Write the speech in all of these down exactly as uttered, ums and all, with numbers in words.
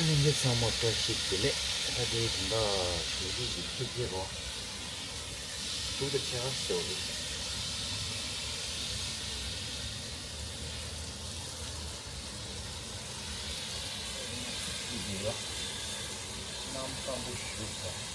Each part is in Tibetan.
འདི་ཚང་མ་བཀྲ་ཤིས་བདེ་ལེགས། ད་དེ་དེ་འདྲ་ཞུ་རྒྱུ་ཞིག་ཐུགས་རྗེ་གོ། ཐུགས་རྗེ་ཆེ་ག་ཞུ་གི། ཐུགས་རྗེ་ལ་གནམ་དཀར་པོ་བཞུགས་པ།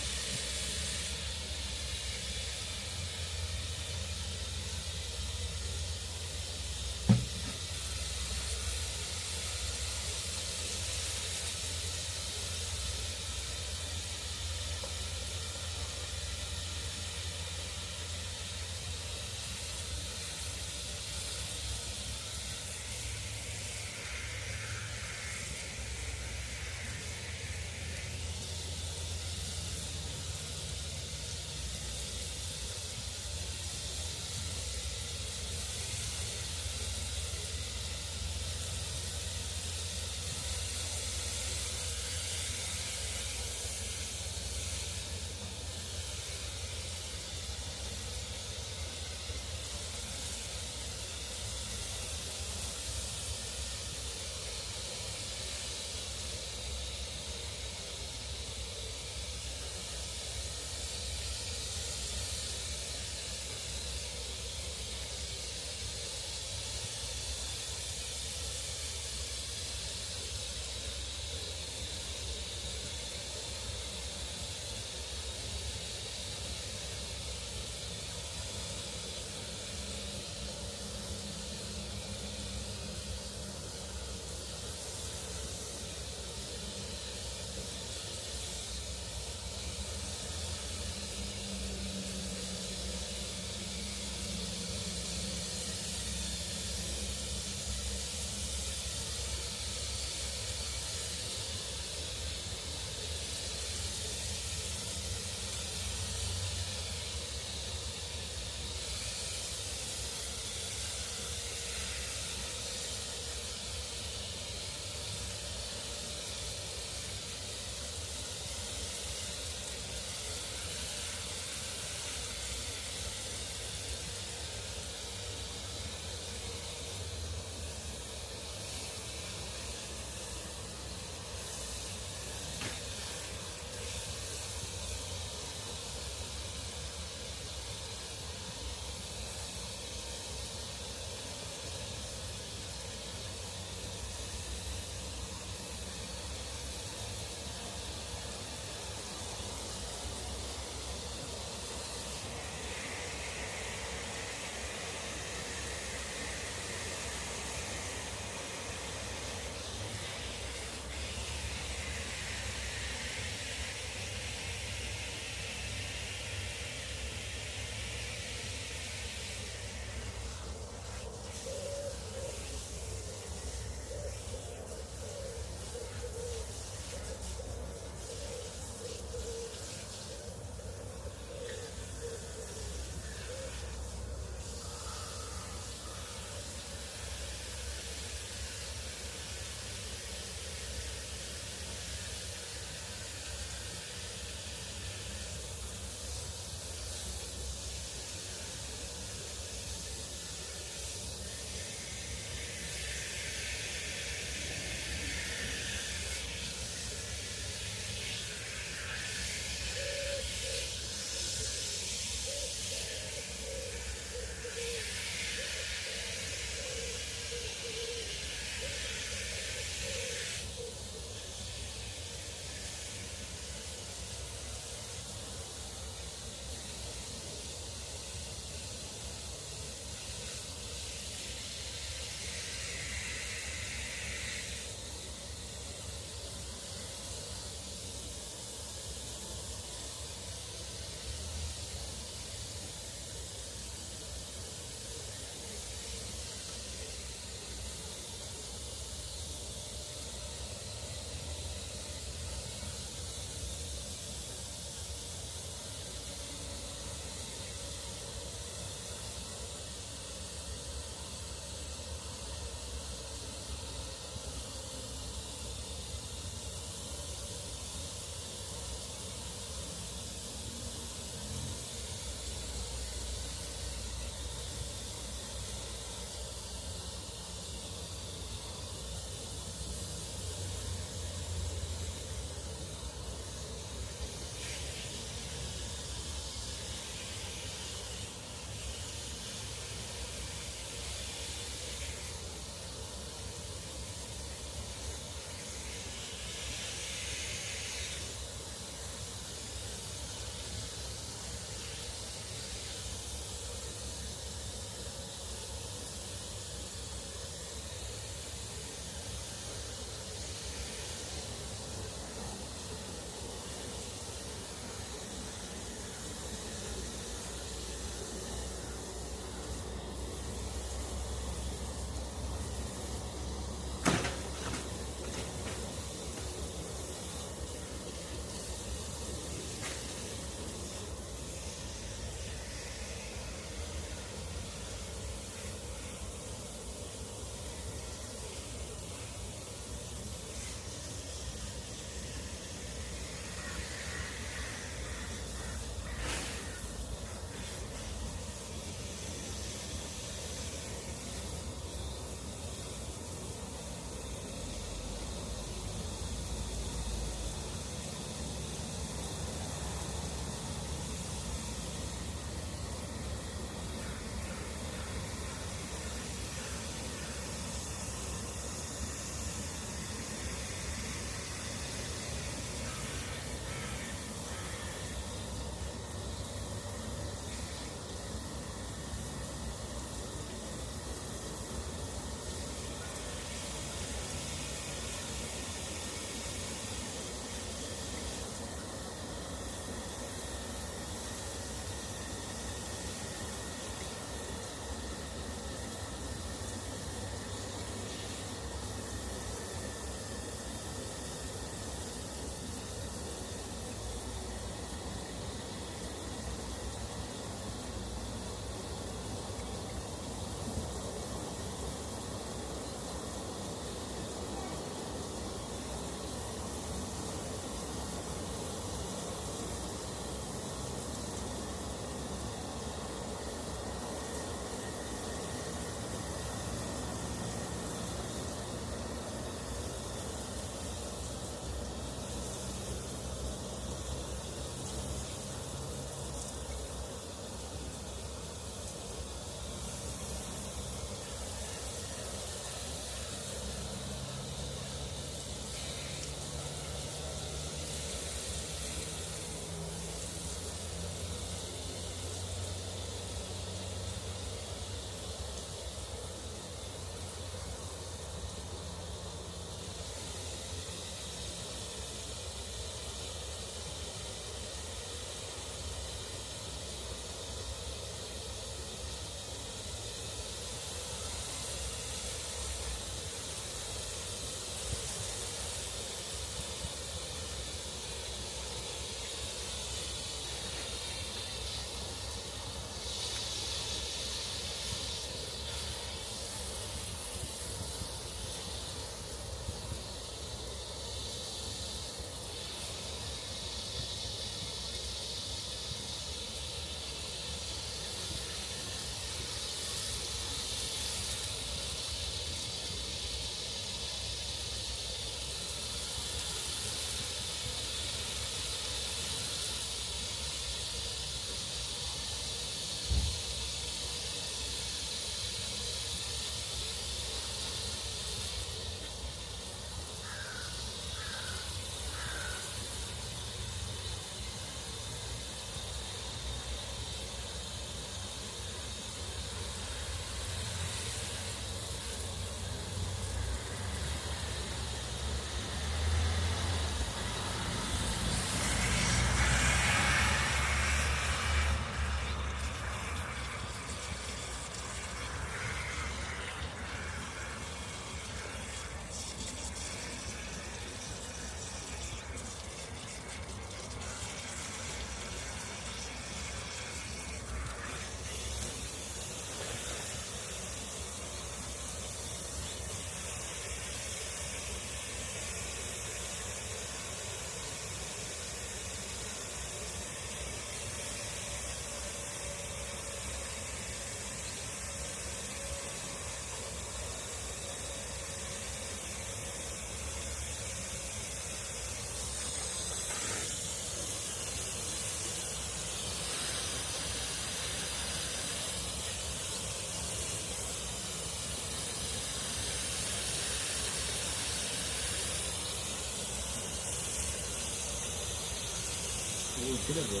དེ་ལ་རོ།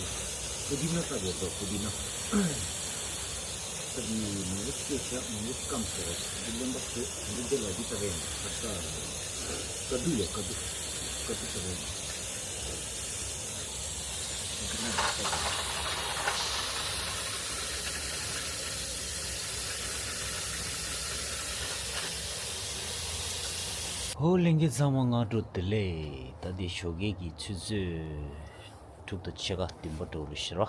པུ་དི་ན་ལྟ་བུ་རོ། པུ་དི་ན། ད་འདི་མང་པོ་སྐྱེས་ཤག་མང་པོ་སྐམ་སོང་། འདི་རློན་པ་བཟོས། འདི་འདི་ལ་འདི་ལྟ་བུ་ཡིན། ཁ་ས་ཀ་དུ་ཡོད། ཀ་དུ་ཀ་དུ་ལྟ་བུ་ཡིན། ཧོ། ལྷན་རྒྱས་ཚང་མ་སྔ་དྲོ་བདེ་ལེགས། ད་འདི་ཞོགས་ཀས་ཀྱི་ཆུ་ཚོད་དྲུག་དང་ཕྱེད་ཀ་བདུན་པ་འགྲོ་རུ་ཤི་ར།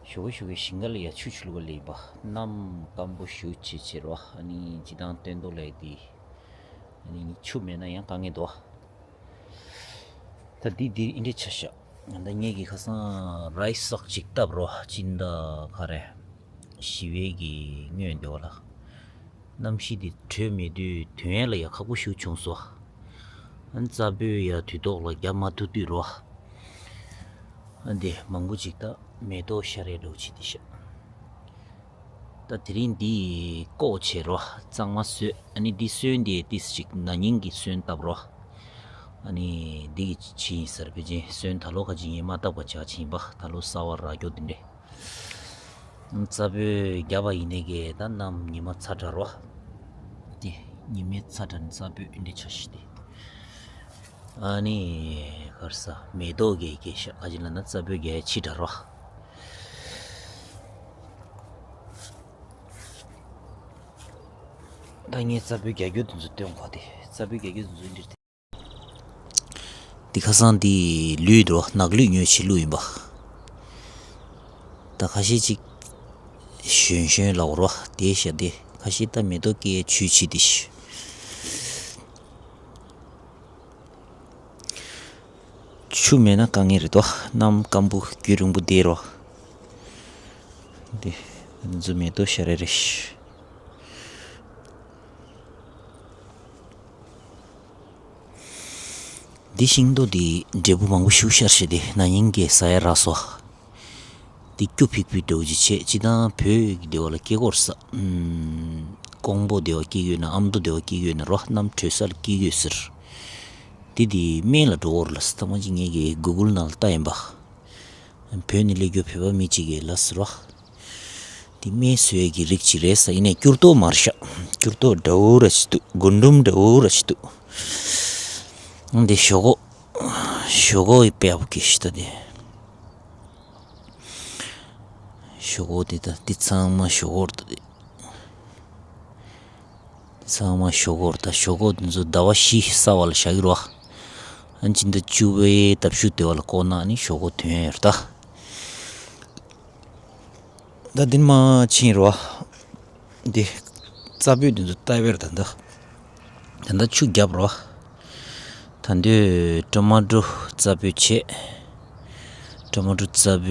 ཞོགས་ཀས་ཞོགས་ཀས་ཞིང་ཁ་ལ་ཡ་ཆུ་ཆུ་ལུག་ལེ་བ། གནམ་སྐམ་པོ་ཞུ་ཆེ་ཆེ་ར། ཨ་ནི་ཅི་དང་སྟོན་ཏོ་ལེ་དི། ཨ་ནི་ཆུ་མེད་ན་ཡང་དཀའ་ངལ་འདུག་ད་འདི་འདི་ཨིན་དྲེ་ཆ་ཤ། ད་ངེད་ཀྱི་ཁ་སང་རའི་སག་ཅིག་བཏབ་རོ། ཅིན་ད་ག་རེ། ཞི་བའི་གི་སྔོན་འདི་བ་ལ། གནམ་གཤིས་འདི་དྲོད་མེད་དུས་དོན་ཡ་ལ་ཡ་ཁག་པོ་ཞུ་བྱུང་སོ། ཨ་ནི་རྩ་བོད་ཡ་དུས་ཐོག་ལ་རྒྱབ་མ་ཐུབ་དུས་རོ། ཨ་འདི་མང་པོ་ཅིག་ད་མེ་ཏོག་ཤ་རེ་འགྲོ་ཆེ་དི་ཤ། ད་དེ་རིང་འདི་ཀོ་ཆེ་རོ། གཙང་མ་སོས། ཨ་ནི་འདི་སོན་འདི་ཏིས་ཅིག་ན་ནིང་གི་སོན་བཏབ་རོ། ཨ་ནི་འདི་གི་ཕྱི་ཡིན་ཟེར་བེ་ཅིན་སོན་ད་ལོ་ཁ་ཅིག་ཡིན་མ་བཏབ་པ་ཅག་ཕྱིན་པ། ད་ལོ་ས་བ་ར་རྒྱོ་འདི་འདྲེ། རྩ་བོད་རྒྱབ་པ་ཡིན་ནའི་གི་ད་གནམ་ཉི་མ་ཚ་དྲག་རོ། དེ་ཉི་མའི་ཚ་དྲག་ནི་རྩ་བོད་འདི་འདྲེ་ཆ་ཤི་དེ། ཨ་ནི་གར་ས་མེ་ཏོག་གི་གེ་ཤ་ཁ་ཅིག་ལ་ན་རྩ་བོད་གེ་ཕྱི་དྲག་རོ། ད་ངས་རྩ་བོད་རྒྱ་རྒྱུ་དེ་ཚོ་སྟོན་གོ་དེ། རྩ་བོད་རྒྱ་རྒྱུ་དེ་ཚོ་འདིར་དེ། འདི་ཁ་སང་འདི་ལུད་འགྲོ། ནག་ལུད་ཉོས་ཆེ་ལུག་ཡིན་པ། ད་ཁ་ཤས་ཅིག་ཞོན་ཞོན་ལ་འོར་བ་དེ་ཤ་དེ། ཁ་ཤས་ད་མེ་ཏོག་སྐྱེ་ཆུ་ཆི་དེ་ཤ། ཆུ་མེད་ན་དཀའ་ངལ་རེད་དོ། གནམ་སྐམ་པོ་རྒྱུན་རིང་པོ་བསྡད་རོ། འདི་འཛུ་མེ་ཏོག་ཤ་རེ་རེ་ཤ། འདི་ཤིང་ཏོག་འདི་འབྲས་བུ་མང་པོ་ཞུ་ཤར་ཤེ། དེ་ན་ཡིན་གེ་ས་ཡ་ར་སོ། འདི་སྐྱུ་ཕིག་ཕིག་འདྲ་བོ་ཅིག་བྱས། ཅི་དང་བོད་ཀྱི་སྡེ་བ་ལ་སྐྱེ་གོར་ས། ཀོང་པོ་སྡེ་བ་སྐྱེ་ཡོད་ན། ཨ་མདོ་སྡེ་བ་སྐྱེ་ཡོད་ན་རོ། གནམ་དྲོད་ས་ལ་སྐྱེ་ཡོད་ཟེར། འདི་འདི་སྨན་ལ་འགྲོ་གོར་ལ་ས། ཐ་མ་ཅིག་ངེད་ཀྱི་གུ་གུལ་ནང་ལ་ལྟ་ཡིན་པ། བོད་ནས་སླེབས་རྒྱུ་བོད་པ་མི་གཅིག་གིས་ལབ་ཟེར་བ། འདི་སྨན་བཟོ་ཡས་ཀྱི་རིགས་ཅིག་རེད་ས། ཡིན་ནའི་སྐྱུར་ཏོག་མར་ཤ། སྐྱུར་ཏོག་འདྲ་བོ་ར་ཅིག་འདུག་སྒུན་འབྲུམ་འདྲ་བོ་ར་ཅིག་འདུག་འདི་ཞོག་ཁོག་ཞོག་ཁོག་ཡི་དཔེ་ཡག་པོ་སྐྱེས་ཤི་ད་དེ། ཞོག་ཁོག་དེ་ད་འདི་ཚང་མ་ཞོག་ཁོག་རེད་ད་དེ། ཚང་མ་ཞོག་ཁོག་རེད་ད། ཞོག་ཁོག་དེ་ཚོ་ཟླ་བ་བཞི་ས་བ་ལ་བཞག་གི་རོ། ཨ་ནི་ཕྱི་ཟླ་བཅུ་པའི་ཟླ་བཞུགས་དེ་བ་ལ་བཀོག་ན་ནི་ཞོག་ཁོག་ཐོན་ཡོད་རེད་ད། ད་འདི་མ་ཕྱིན་རོ། འདི་རྩ་བོད་འདི་ཚོ་ལྟ་བེར་ད་འདི། ད་ལྟ་ཆུ་རྒྱབ་རོ། ད་འདི་ཊོ་མ་ཊོ་རྩ་བོད་བྱས། ཊོ་མ་ཊོ་རྩ་བོད་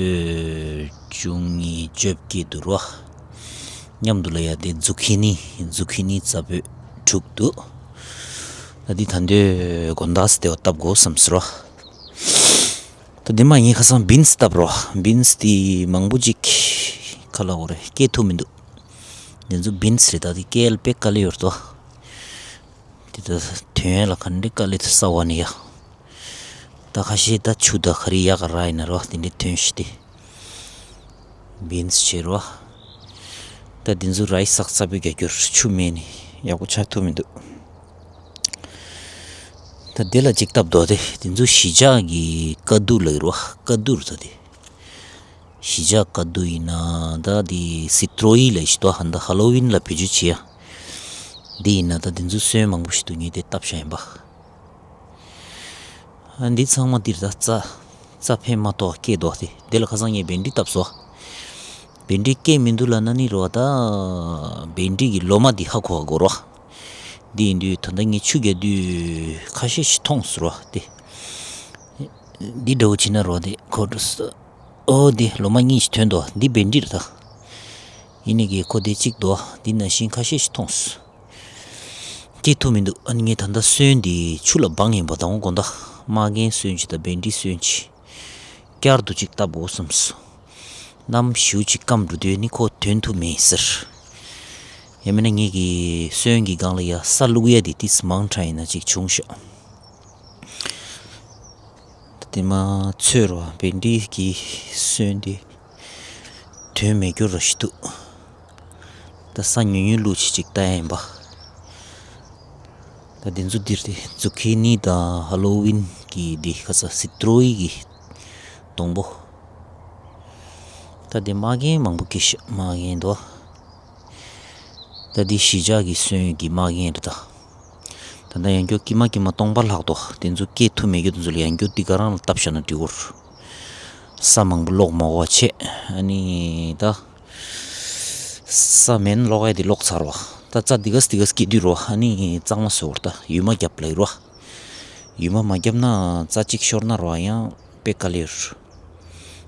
བཅུ་གཉིས་བཅོ་བརྒྱད་འདུག་རོ། མཉམ་དུ་ལ་ཡ་དེ་ཛུ་ཁི་ནི་ཛུ་ཁི་ནི་རྩ་བོད་དྲུག་འདུག་ད་འདི་ད་འདི་དགོང་དག་སི་དེ་བ་བཏབ་དགོས་བསམ་སི་རོ། ད་འདི་མ་ངས་ཁ་སང་བིན་སི་བཏབ་རོ། བིན་སི་དེ་མང་པོ་ཅིག་ཁ་ལ་འོ་རེ་སྐྱེ་ཐུབ་མི་འདུག་འདི་ཚོ་བིན་སི་རེད། ད་དེ་སྐྱེ་ཡལ་དཔེ་དཀའ་ལས་ཡོད་རེད་དོ། དེ་ད་ཐོན་ཡ་ལ་ག་འདྲ་དཀའ་ལས་ཐུག་ས་བ་ནི་ཡ། ད་ཁ་ཤས་ད་ཆུ་ད་ག་རེ་ཡག་ག་ར་ཡིན་ན་རོ། དེ་འདྲ་ཐོན་ཤི་དེ། བིན་སི་བྱེད་རོ། ད་དེ་ཚོ་རའི་སག་རྩ་བོད་རྒྱ་སྒྱུར་ཆུ་མེད་ནི་ཡག་པོ་ཆགས་ཐུབ་མི་འདུག་ད་དེ་ལ་ཅིག་བཏབ་དོ་དེ། དེ་ཚོ་གཞིས་ཆགས་ཀྱི་ཀ་དུ་ལ་ཡོད་རོ། ཀ་དུ་རེད་ད་དེ། གཞིས་ཆགས་ཀ་དུ་ཡིན་ན་ད་དེ་སི་ཏྲོ་ཡི་ལ་ཞིག་ཏོ། ཧ་ད་ཧ་ལོ་ཝིན་ལ་བེད་སྤྱོད་བྱེད་ཡ། འདི་ཡིན་ན་ད་དེ་ཚོ་སོན་མང་པོ་ཞིག་འདུག་ངས་དེ་བཏབ་བཞག་ཡིན་པ། ཨ་འདི་ཚང་མ་འདིར་ད་རྩ་རྩ་ཕན་མ་ཐོགས་སྐྱེས་འདུག་སྟེ། འདི་ལ་ཁ་སང་ངས་བེན་ཌི་བཏབ་སོ། བེན་ཌི་སྐྱེས་མི་འདུག་ལ་ན་ནི་རོ། ད་བེན་ཌི་གི་ལོ་མ་འདི་ཧ་གོ་བ་དགོས་རོ། འདི་ཡིན་དུས་ད་ལྟ་ངས་ཆུ་རྒྱག་དུས་ཁ་ཤས་ཤིག་མཐོང་སོང་རོ་སྟེ། འདི་འདྲ་བོ་བྱས་ན་རོ་དེ་ཁོ་འགྲོ་སོ། ཨོ་འདི་ལོ་མ་གཉིས་ཤིག་ཐོན་འདུག་འདི་བེན་ཌི་རེད་ད། ཡིན་ནའི་གི་ཁོ་དེ་གཅིག་འདུག་འདི་ནང་བཞིན་ཁ་ཤས་ཤིག་མཐོང་སོང་། སྐྱེ་ཐུབ་མི་འདུག་ཨ་ནི་ངས་ད་ལྟ་སོན་འདི་ཆུ་ལ་སྦངས་ཡིན་པ། དང་པོ་དགོང་དག་མ་རྒན་སོན་གྱི་ད་བེན་ཌི་སོན་གྱི་བསྐྱར་དུ་ཅིག་བཏབ་དགོས་བསམ་སོང་། གནམ་ཞུ་ཅིག་སྐམ་འགྲོ་དུས་ནི་ཁོ་ཐོན་ཐུབ་མེད་ཟེར། ཡང་མིན་ན་ངེད་ཀྱི་སོན་གྱི་སྒང་ལ་ཡ་ས་བླུག་ཡ་དེ་ཏིས་མང་དྲགས་ཡིན་ན་ཅིག་བྱུང་ཤག་ད་ དེ་མ་ཚོད་རོ་བེན་ཌི་གི་སོན་དེ་དོན་མེད་སྐྱོར་རོ་ཞིག་འདུག་ད་ས་ཉུང་ཉུང་ལུག་ཅིག་ཅིག་ལྟ་ཡིན་པ། ད་དེ་ཚོ་འདིར་དེ་ཛུ་ཁི་ནི་དང་ཧ་ལོ་ཝིན་གི་དེ་ཁ་ས་སི་ཏྲོ་ཡི་གི་སྡོང་པོ། ད་དེ་མ་རྒན་མང་པོ་སྐྱེས་ཤག་མ་རྒན་དོ། ད་འདི་གཞིས་ཆགས་ཀྱི་སོན་གྱི་མ་རྒན་རེད་ད། ད་ལྟ་ཡང་སྐྱོ་ཀྱི་མ་ཀྱི་མ་སྟོང་པ་ལྷག་དོ། དེ་ཚོ་སྐྱེ་ཐུབ་མེད་རྒྱུ་དེ་ཚོ་ལ་ཡང་སྐྱོ་འདི་ག་རང་ལ་བཏབ་བཞག་ན་འགྲིག་གོ། ས་མང་པོ་སློག་མ་དགོས་བྱས། ཨ་ནི་ད་ས་མེད་སློག་ཡ་དེ་སློག་ཚར་བ། ད་རྩྭ་འདི་ག་འདི་ག་སྐྱེ་དུས་རོ། ཨ་ནི་གཙང་མ་བཟོ་བར་ད་ཡུ་མ་བརྒྱབ་ལ་ཡོད་རོ། ཡུ་མ་མ་བརྒྱབ་ན་རྩྭ་གཅིག་ཤོར་ན་རོ་ཡང་དཔེ་དཀའ་ལས་ཡོད་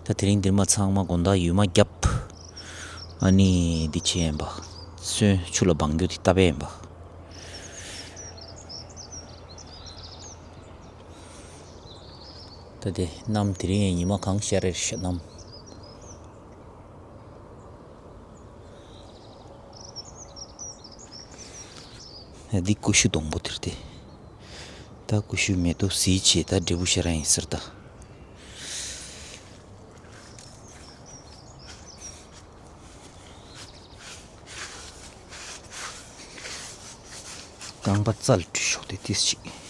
རོ། ད་དེ་རིང་འདིར་མ་ཚང་མ་དགོང་དག་ཡུ་མ་བརྒྱབ། ཨ་ནི་འདི་བྱེད་ཡིན་པ། སོན་ཆུ་ལ་སྦང་རྒྱུ་དེ་བཏབ་ཡིན་པ། ད་དེ་གནམ་དེ་རིང་ཡང་ཉི་མ་གང་ཤར་རེད་ཤག་གནམ། འདི་ཀུ་ཤུ་སྡོང་པོ་དེར་དེ། ད་ཀུ་ཤུ་མེ་ཏོག་གཟི་བྱས་ད་འབྲས་བུ་ཤར་ཡིན་ཟེར་ད། རྐང་པ་རྩ་ལ་བྲུས་ཤོག་དེ་ཏིས་ཅིག་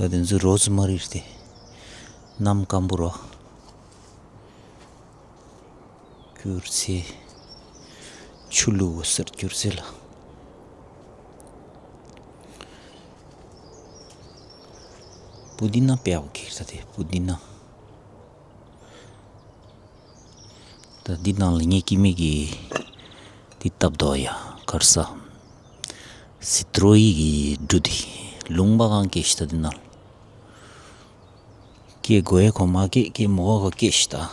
ད་དེ་ཚོ་རོ་ཛི་མ་རི་རེད་དེ། གནམ་སྐམ་པོ་རོ། སྐྱུར་རྩི། ཆུ་བླུགས་ཟེར་སྐྱུར་རྩི་ལ། པུ་དི་ན་དཔེ་ཡག་པོ་ཁེལ་ས་དེ་པུ་དི་ན། ད་འདི་ནང་ལ་ངས་སྐྱེ་དམན་གྱི་འདི་བཏབ་འདུག་ཡ་གར་ས། སི་ཏྲོ་ཡི་གི་འབྲུ་འདི་ལུང་པ་གང་སྐྱེས་ཤི་ད་འདི་ནང་ལ། སྐྱེ་དགོས་ཡ་ཁོ་མ་སྐྱེས་སྐྱེ་མོ་ག་སྐྱེས་ཤི་ད།